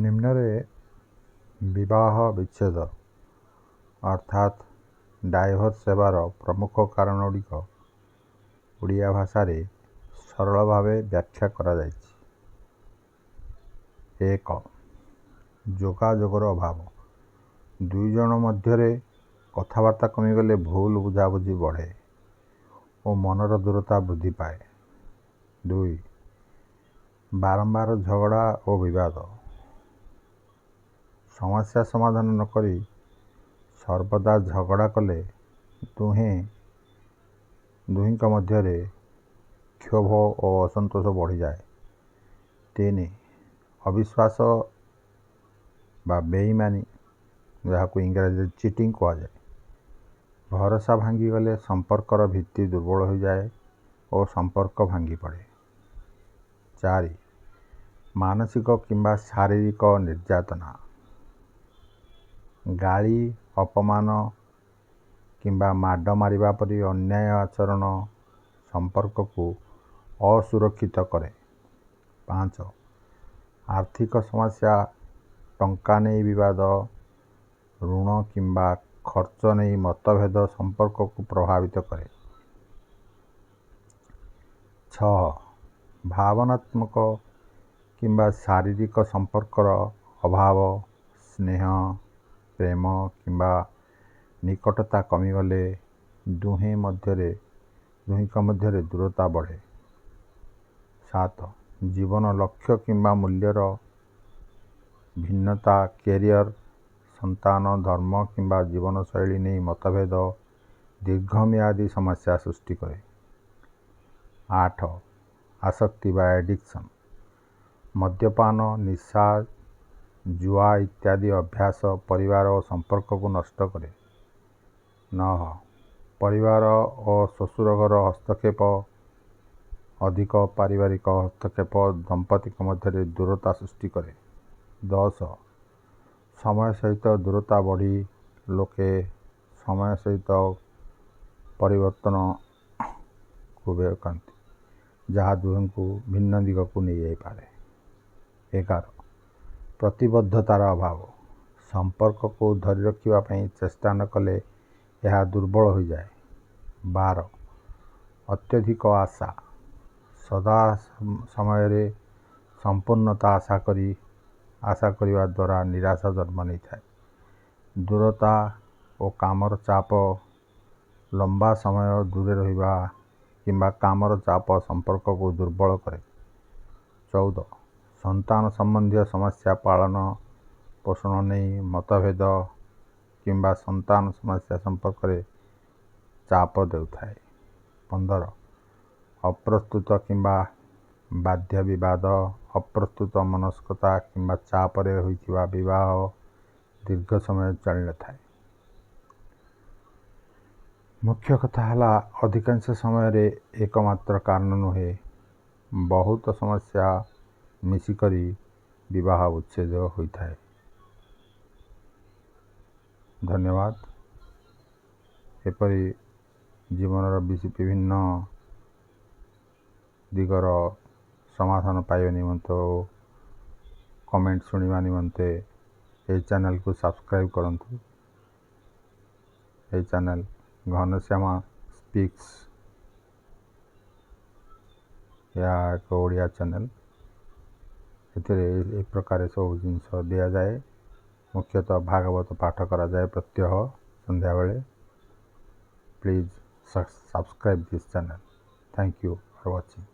ନିମ୍ନରେ ବିବାହ ବିଚ୍ଛେଦ ଅର୍ଥାତ୍ ଡାଇଭୋର୍ସ ହେବାର ପ୍ରମୁଖ କାରଣଗୁଡ଼ିକ ଓଡ଼ିଆ ଭାଷାରେ ସରଳ ଭାବେ ବ୍ୟାଖ୍ୟା କରାଯାଇଛି। 1, ଯୋଗାଯୋଗର ଅଭାବ। ଦୁଇ ଜଣ ମଧ୍ୟରେ କଥାବାର୍ତ୍ତା କମିଗଲେ ଭୁଲ ବୁଝାବୁଝି ବଢ଼େ ଓ ମନର ଦୂରତା ବୃଦ୍ଧି ପାଏ। 2, ବାରମ୍ବାର ଝଗଡ଼ା ଓ ବିବାଦ। ସମସ୍ୟା ସମାଧାନ ନକରି ସର୍ବଦା ଝଗଡ଼ା କଲେ ଦୁହିଁଙ୍କ ମଧ୍ୟରେ କ୍ଷୋଭ ଓ ଅସନ୍ତୋଷ ବଢ଼ିଯାଏ। 3, ଅବିଶ୍ୱାସ ବା ବେଇମାନି, ଯାହାକୁ ଇଂରାଜୀରେ ଚିଟିଂ କୁହାଯାଏ। ଭରସା ଭାଙ୍ଗିଗଲେ ସମ୍ପର୍କର ଭିତ୍ତି ଦୁର୍ବଳ ହୋଇଯାଏ ଓ ସମ୍ପର୍କ ଭାଙ୍ଗିପଡ଼େ। 4, ମାନସିକ କିମ୍ବା ଶାରୀରିକ ନିର୍ଯାତନା। ଗାଳି, ଅପମାନ କିମ୍ବା ମାଡ଼ ମାରିବା ପରି ଅନ୍ୟାୟ ଆଚରଣ ସମ୍ପର୍କକୁ ଅସୁରକ୍ଷିତ କରେ। 5, ଆର୍ଥିକ ସମସ୍ୟା। ଟଙ୍କା ନେଇ ବିବାଦ, ଋଣ କିମ୍ବା ଖର୍ଚ୍ଚ ନେଇ ମତଭେଦ ସମ୍ପର୍କକୁ ପ୍ରଭାବିତ କରେ। 6, ଭାବନାତ୍ମକ କିମ୍ବା ଶାରୀରିକ ସମ୍ପର୍କର ଅଭାବ। ସ୍ନେହ, ପ୍ରେମ କିମ୍ବା ନିକଟତା କମିଗଲେ ଦୁହିଁଙ୍କ ମଧ୍ୟରେ ଦୂରତା ବଢ଼େ। 7, ଜୀବନ ଲକ୍ଷ୍ୟ କିମ୍ବା ମୂଲ୍ୟର ଭିନ୍ନତା। କ୍ୟାରିୟର, ସନ୍ତାନ, ଧର୍ମ କିମ୍ବା ଜୀବନଶୈଳୀ ନେଇ ମତଭେଦ ଦୀର୍ଘମିଆଦୀ ସମସ୍ୟା ସୃଷ୍ଟି କରେ। 8, ଆସକ୍ତି ବା ଆଡିକ୍ସନ୍। ମଦ୍ୟପାନ, ନିଶା, ଜୁଆ ଇତ୍ୟାଦି ଅଭ୍ୟାସ ପରିବାର ଓ ସମ୍ପର୍କକୁ ନଷ୍ଟ କରେ। 9, ପରିବାର ଓ ଶ୍ୱଶୁର ଘର ହସ୍ତକ୍ଷେପ। ଅଧିକ ପାରିବାରିକ ହସ୍ତକ୍ଷେପ ଦମ୍ପତିଙ୍କ ମଧ୍ୟରେ ଦୂରତା ସୃଷ୍ଟି କରେ। 10, ସମୟ ସହିତ ଦୂରତା ବଢ଼ି। ଲୋକେ ସମୟ ସହିତ ପରିବର୍ତ୍ତନକୁ କରନ୍ତି, ଯାହା ଦୁହିଁଙ୍କୁ ଭିନ୍ନ ଦିଗକୁ ନେଇଯାଇପାରେ। 11, ପ୍ରତିବଦ୍ଧତାର ଅଭାବ। ସମ୍ପର୍କକୁ ଧରି ରଖିବା ପାଇଁ ଚେଷ୍ଟା ନ କଲେ ଏହା ଦୁର୍ବଳ ହୋଇଯାଏ। 12, ଅତ୍ୟଧିକ ଆଶା। ସଦା ସମୟରେ ସମ୍ପୂର୍ଣ୍ଣତା ଆଶା କରିବା ଦ୍ୱାରା ନିରାଶା ଜନ୍ମ ନେଇଥାଏ। ଦୂରତା ଓ କାମର ଚାପ। ଲମ୍ବା ସମୟ ଦୂରେ ରହିବା କିମ୍ବା କାମର ଚାପ ସମ୍ପର୍କକୁ ଦୁର୍ବଳ କରେ। 14, ସନ୍ତାନ ସମ୍ବନ୍ଧୀୟ ସମସ୍ୟା। ପାଳନ ପୋଷଣ ନେଇ ମତଭେଦ କିମ୍ବା ସନ୍ତାନ ସମସ୍ୟା ସମ୍ପର୍କରେ ଚାପ ଦେଉଥାଏ। 15, ଅପ୍ରସ୍ତୁତ କିମ୍ବା ବାଧ୍ୟ ବିବାଦ। ଅପ୍ରସ୍ତୁତ ମନସ୍କତା କିମ୍ବା ଚାପରେ ହୋଇଥିବା ବିବାହ ଦୀର୍ଘ ସମୟ ଚାଲିନଥାଏ। ମୁଖ୍ୟ କଥା ହେଲା, ଅଧିକାଂଶ ସମୟରେ ଏକମାତ୍ର କାରଣ ନୁହେଁ, ବହୁତ ସମସ୍ୟା ମିଶିକରି ବିବାହ ବିଚ୍ଛେଦ ହୋଇଥାଏ। ଧନ୍ୟବାଦ। ଏପରି ଜୀବନର ବିଭିନ୍ନ ଦିଗର ସମାଧାନ ପାଇବା ନିମନ୍ତେ ଓ କମେଣ୍ଟ ଶୁଣିବା ନିମନ୍ତେ ଏହି ଚ୍ୟାନେଲକୁ ସବସ୍କ୍ରାଇବ୍ କରନ୍ତୁ। ଏହି ଚ୍ୟାନେଲ ଘନଶ୍ୟାମ ସ୍ପିକ୍ସ, ଏହା ଏକ ଓଡ଼ିଆ ଚ୍ୟାନେଲ। ଏଥିରେ ଏହି ପ୍ରକାର ସବୁ ଜିନିଷ ଦିଆଯାଏ। ମୁଖ୍ୟତଃ ଭାଗବତ ପାଠ କରାଯାଏ ପ୍ରତ୍ୟହ ସନ୍ଧ୍ୟାବେଳେ। Please subscribe this channel. Thank you for watching.